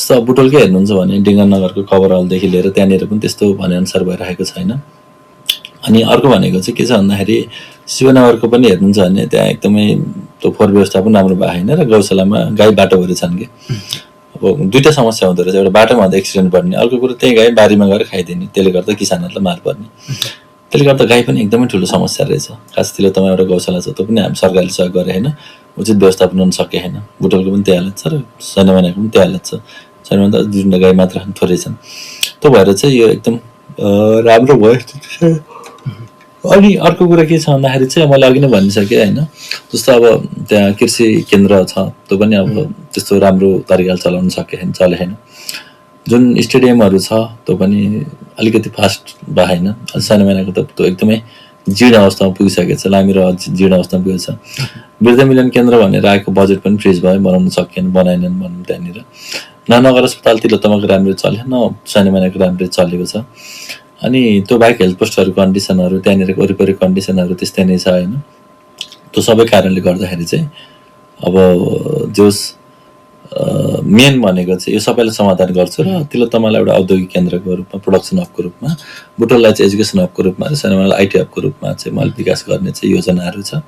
जस्तो अब बुटोलकै हेर्नुहुन्छ भने डिङ्गनगरको कभर हलदेखि लिएर त्यहाँनिर पनि त्यस्तो भनेअनुसार भइरहेको छैन। अनि अर्को भनेको चाहिँ के छ भन्दाखेरि शिवनगरको पनि हेर्नुहुन्छ भने त्यहाँ एकदमै त्यो फोहोर व्यवस्था पनि राम्रो भएको छैन र गौशालामा गाई बाटोभरि छन् कि। अब दुईवटा समस्या हुँदो रहेछ, एउटा बाटोमा हुँदा एक्सिडेन्ट पर्ने, अर्को कुरो त्यही गाई बारीमा गएर खाइदिने, त्यसले गर्दा किसानहरूलाई मार पर्ने। त्यसले गर्दा गाई पनि एकदमै ठुलो समस्या रहेछ। खास तपाईँ एउटा गौशाला छ, त्यो पनि हामी सरकारले सहयोग गरे होइन, उचित व्यवस्थापन गर्न सके छैन। बुटोलको पनि त्यही हालत छ र सैनामाइनाको पनि त्यही हालत छ। सैनामाइना त 2 गाई मात्र थोरै छन्। त्यो भएर चाहिँ यो एकदम राम्रो भयो। अनि अर्को कुरा के छ भन्दाखेरि चाहिँ मैले अघि नै भनिसकेँ होइन, जस्तो अब त्यहाँ कृषि केन्द्र छ, त्यो पनि अब त्यस्तो राम्रो तरिकाले चलाउन चले छैन। जुन स्टेडियमहरू छ त्यो पनि अलिकति फास्ट भएको छैन। सानोमाइनाको त त्यो एकदमै जीर्ण अवस्थामा पुगिसकेको छ, लामिरो जीर्ण अवस्थामा पुगेको छ। वृद्ध मिलन केन्द्र भनेर आएको बजेट पनि फ्रिज भयो, बनाउन सकिएन, बनाएनन् भनौँ त्यहाँनिर। नगर अस्पताल तिलोत्तमाको राम्ररी चलेन, सानोमाइनाको राम्ररी चलेको छ। अनि त्यो बाहेक हेल्थ पोस्टहरू कन्डिसनहरू, त्यहाँनिरको वरिपरि कन्डिसनहरू त्यस्तै नै छ होइन। त्यो सबै कारणले गर्दाखेरि चाहिँ अब जोस् मेन भनेको चाहिँ यो सबैलाई समाधान गर्छु र तिलोत्तमालाई एउटा औद्योगिक केन्द्रको रूपमा, प्रोडक्सन हबको रूपमा, बुटोललाई चाहिँ एजुकेसन हबको रूपमा र सानोमाइनालाई आइटी हबको रूपमा चाहिँ मैले विकास गर्ने चाहिँ योजनाहरू छ।